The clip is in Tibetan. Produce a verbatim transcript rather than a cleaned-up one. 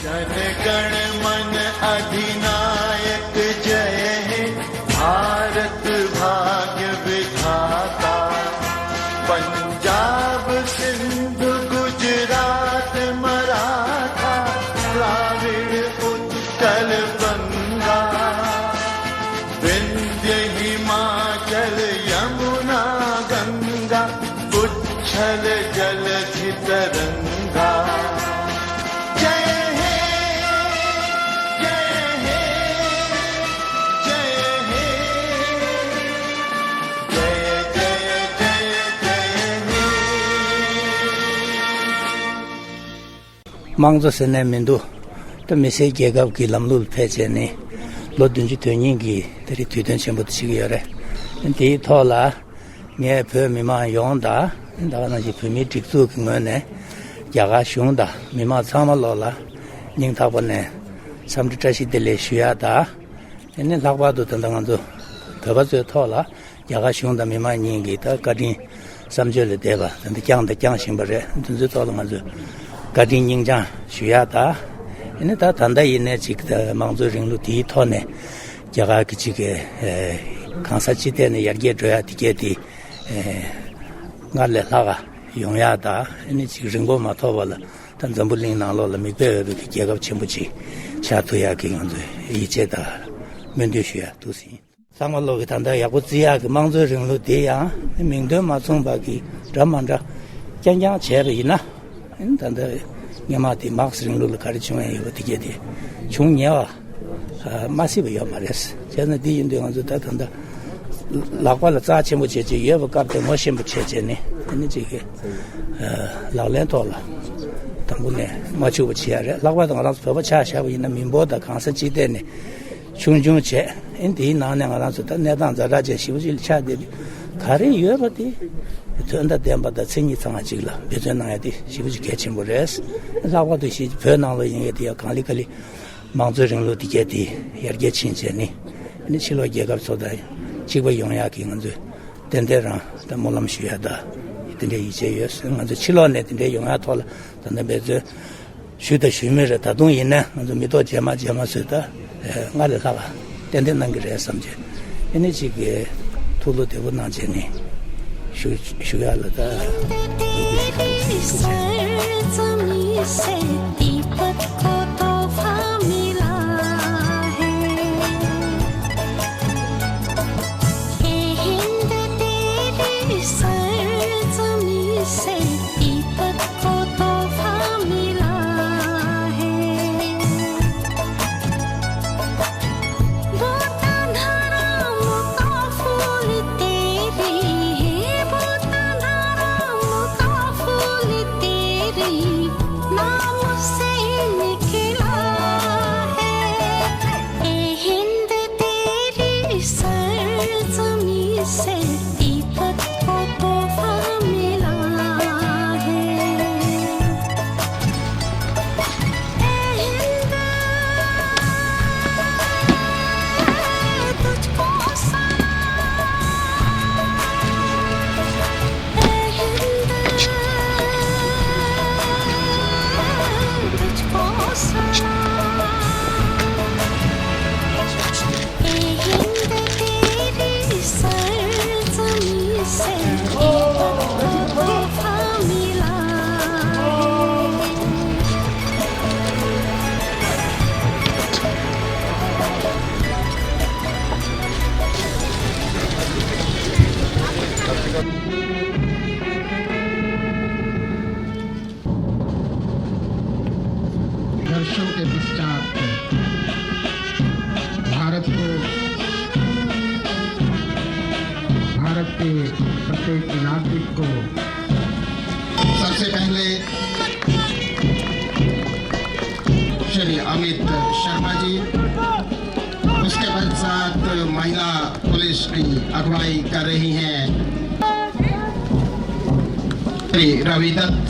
जन गण मन अधिनायक जय हे, भारत भाग्य विधाता। पंजाब सिंधु गुजरात मराठा, द्राविड़ उत्कल बंगा, विंध्य हिमाचल यमुना गंगा, उच्छल जलधि तरंगा। जय हे, जय हे, जय हे, जय, जय, जय, जय हे। དམངས་གཙོ་ཟེར་ནས་མི་འདུག་ད་མི་སེར་རྒྱལ་ཁབ་ཀྱི་ལམ་ལུགས་ལ་ཕེབས་བྱས་ནས་ལོ་བདུན་ཅུ་དོན་གཉིས་ཀྱི་ད་རེས་དུས་སྟོན་ཆེན་པོ་དེ་བྱེད་ཀྱི་ཡོད་རེད། དེའི་ཐོག་ལ་ངས་བོད་མི་མང་ཡོངས་དང་ད་ག་ནང་བཞིན་བོད་མིའི་སྒྲིག་འཛུགས་ཀྱི་ངོས་ནས་རྒྱ་གར་གཞུང་དང་མི་མང་ཚང་མ་ལོག་ལ་སྙིང་ཐག་པ་ནས་འཚམས་འདྲི་བཀྲ་ཤིས་བདེ་ལེགས་ཞུ་ཡ་དང་། དེ་ནས་ལྷག་པར་དུ་ད་ལྟ་ང་ཚོ་བོད་པ་ཚོའི་ཐོག་ལ་རྒྱ་གར་གཞུང་དང་མི་མང་གཉིས་ཀྱི་ད་བཀའ་དྲིན་བསམ་བརྗོད་ལས་འདས་པ་ད་ལྟ་བསྐྱངས་དང་བསྐྱང་བཞིན་པ་རེད། འདི་ཚོའི་ཐོག་ལ་ང་ཚོས་བཀའ་དྲིན་སྙིང་བཅངས་ཞུ་ཡ་དང་། ཨ་ནི་ད་ད་ལྟ་ཡིན་ནའི་ཅིག་ད་དམངས་གཙོའི་རིང་ལུགས་དེའི་ཐོག་ནས་རྒྱ་གར་གྱི་ཅིག་གི་ཨེ་གང་ས་ཅི་ཐད་ནས་ཡར་རྒྱས་འགྲོ་ཡ་དེ་གས་དེ་ཨེ་སྔར་ལས་ལྷག་ག་ཡོང་ཡ་དང་། ཨ་ནི་ཅིག་རིང་པོ་མ་ཐོགས་པ་ལ་ད་འཛམ་བུ་གླིང་ནང་ལོགས་ལ་མིག་དཔེ་འོས་པའི་གི་རྒྱལ་ཁབ་ཆེན་པོ་ཅིག་ཆགས་ཐུབ་ཡག་གི་ང་ཚོས་ཡིད་ཆེས་དང་སྨོན་འདུན་ཞུ་ཡག་འདུག་ཟིན། ཚང་མ་ལོག་གི་ད་ལྟ་ཡག་པོ་བརྩི་ཡག་གི་དམངས་གཙོའི་རིང་ལུགས་དེ་ཡང་མིང་དོན་མ་མཚུངས་པ་གི་འདྲ་མ་འདྲ་རྐྱང་རྐྱང་བྱས་པ་ཡིན་ན། ད་ལྟ་སྔོན་མ་དེ་མཱག་སི་རིང་ལུགས་ལ་ག་རེ་བྱུང་ཡ་ཡོད་པ་དེ་གས་དེ་བྱུང་ཉེ་བ་མ་སྲིད་པ་ཡོད་མ་རེད། བྱས་ན་འདི་ཡིན་དུས་ང་ཚོ་ད་ད་ལྟ་ལག་པ་ལ་རྩ་ཆེན་པོ་བྱས་བྱས་ཡོད་པ་སྐབས་དེ་ངོ་ཤེས་པོ་བྱས་བྱས་ནས་དེ་ནི་ཅིག་གི་ལག་ལེན་ཐོག་ལ་དང་པོ་ནས་མ་བཅུག་པ་བྱེད་ཡ་རེད། ལྷག་པར་དུ་ང་རང་ཚོ་བོད་པ་ཆ་བཞག་པ་ཡིན་ན་མི་འབོར་དང་གང་ས་ཅི་ཐད་ནས་ཆུང་ཆུང་བྱས། ཨིན་དེའི་ནང་ནས་ང་རང་ཚོ་ད་གནས་སྟངས་ཛ་དྲག་ཅན་ཞེ་པོ་ཅིག་ལ་ཆགས་བསྡད་དུས་ག་རེ་ཡོད་པ་དེ་དོན་དང་ལྡན་པ་དང་མཚན་ཉིད་ཚང་བ་ཅིག་ལ་འབད་བརྩོན་གནང་ཡ་དེ་ཞེ་པོ་ཅིག་གལ་ཆེན་པོ་རེད། ལྷག་པར་དུ་ཞིག་བོད་ནང་ལ་ཡིན་ཡ་དེ་ཡང་གང་ལེགས་ག་ལེགས་དམངས་གཙོའི་རིང་ལུགས་འདི་གས་དེ་ཡར་རྒྱས་ཕྱིན་བྱས་ནས་ཨ་ནི་ཕྱི་ལོགས་རྒྱལ་ཁབ་ཚོ་དང་གཅིག་པ་ཡོང་ཡག་གི་ང་ཚོས་ཏན་ཏན་རང་ད་སྨོན་ལམ་ཞུ་ཡ་ད་དེ་འདྲའི་ཡིད་ཆེས་ཡོད། ང་ཚོ་ཕྱི་ལོགས་ནས་དེ་འདྲའི་ཡོང་ཡ་ཐོག་ལ་ད་ལྟ་འབད་བརྩོན་ཞུས་དང་ཞུ་མུས་རེད། ད་དུང་ཡིན་ན་ང་ཚོ་མི་ཐོག་རྗེས་མ་རྗེས་མ་བཟོས་ད་སྔར་ལས་ལྷག་ག་ཏན་ཏན་གནང་གི་རེད་བསམ་བྱས། ཨ་ནི་གཅིག་གི་ཐུགས་བློ་བདེ་པོ་གནང་བྱས་ནས་ཞུ་ཞུ་ཡ་ལ་ད། वर्षों के पश्चात भारत को, भारत के प्रत्येक नागरिक को सबसे पहले श्री अमित शर्मा जी, उसके पश्चात महिला पुलिस की अगुवाई कर रही हैं श्री रवि दत्त,